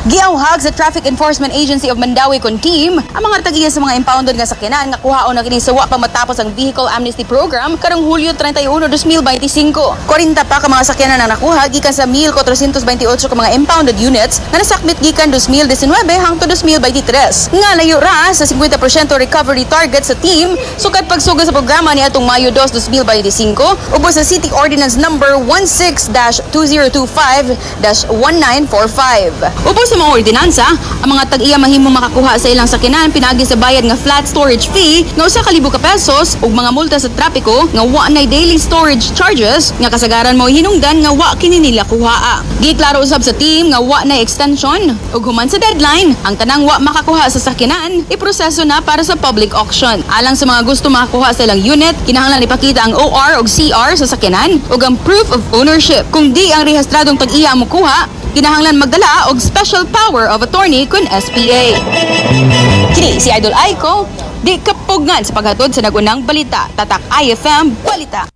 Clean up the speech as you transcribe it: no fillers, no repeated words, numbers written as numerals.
Giauhag sa Traffic Enforcement Agency of Mandaue kon team ang mga tag-iya sa mga impounded nga sakyanan nga kuhaon na kini sa wa pa matapos ang Vehicle Amnesty Program karong Hulyo 31, 2025. 40 pa ka mga sakyanan ang nakuha gikan sa 1,428 ka mga impounded units nga nasakmit gikan 2019 hangtod 2023. Nga layo ra sa 50% recovery target sa team sukad pagsugod sa programa ni atong Mayo 2, 2025 ubos sa City Ordinance Number 16-2025-1945. Ubos sa mga ordinansa, ang mga tag-iya mahimo makakuha sa ilang sakyanan pinagi sa bayad nga flat storage fee nga 1,000 ka pesos ug mga multa sa trapiko nga wa nay daily storage charges nga kasagaran mo hinungdan nga wa kini nila kuhaa. Giklaro usab sa team nga wa nay extension ug human sa deadline, ang tanang wa makakuha sa sakyanan iproseso na para sa public auction. Alang sa mga gusto makakuha sa ilang unit, kinahanglan ipakita ang OR ug CR sa sakyanan ug ang proof of ownership. Kung di ang rehistradong tag-iya ang mokuha, kinahanglan magdala og special power of attorney kun SPA. Kini si Idol Aiko, di kapugngan sa paghatod sa nagunang balita. Tatak IFM Balita.